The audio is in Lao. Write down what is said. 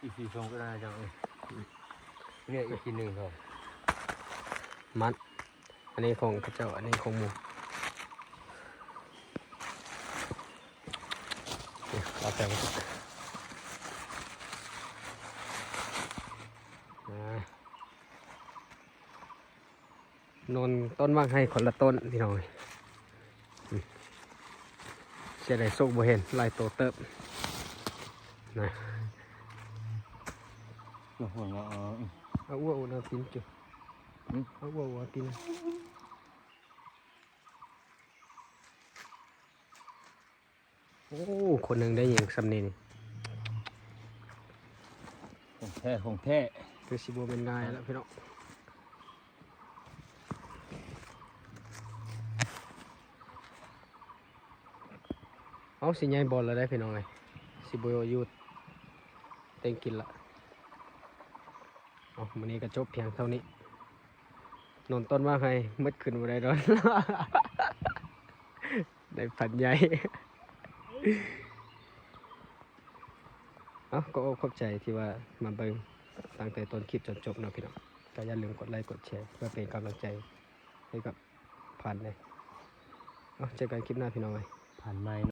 ອີກສີ່ຊົງກໍໄດ້ຈັ່ງເອີຍ ເລືອກອີກທີໜຶ່ງເນາະ ມັດ ອັນນີ້ຂອງເຂົາເຈົ້າ ອັນນີ້ຂອງໝູ່ ນີ້ເອົາແປງ ອ່າ ໂນນຕົ້ນໝາກໄຮ່ຄົນລະຕົ້ນ ພີ່ນ້ອງເອີຍ ອືມ ເສຍດາຍໂຊກບໍ່ເຫັນ ຫຼາຍໂຕເຕີບນະ ເອົາຫົວເນາະ ເອົາ ເອົາຫົວ ເອົາຕີນເກີ ຫືມ ເອົາຫົວ ເອົາຕີນ ໂອ້ ຄົນໜຶ່ງໄດ້ຫຍັງສ່ຳນີ້ນີ້ ຂອງແທ້ ຂອງແທ້ ຄືຊິບໍ່ແມ່ນງ່າຍລະພີ່ນ້ອງ ເອົາ ຊິຍ້າຍບ່ອນລະໄດ໋ພີ່ນ້ອງເອີຍ ຊິບໍ່ຢູ່ເຕັງກິນລະ ເອົາ ມື້ນີ້ກໍຈົບພຽງເທົ່ານີ້ ໂນນຕົ້ນໝາກໄຮ່ ມືດຂຶ້ນບໍ່ໄດ້ດອກ ໄດ້ພັນໃຫຍ່ ເອົາ ກໍຂອບໃຈທີ່ວ່າມາເບິ່ງຕັ້ງແຕ່ຕົ້ນຄລິບຈົນຈົບເນາະພີ່ນ້ອງ ກໍຢ່າລືມກົດໄລກົດແຊ ເພື່ອເປັນກຳລັງໃຈໃຫ້ກັບພັນເດີ ເອົາ ເຈີກັນຄລິບໜ້າພີ່ນ້ອງເອີຍ ພັນໃໝ່.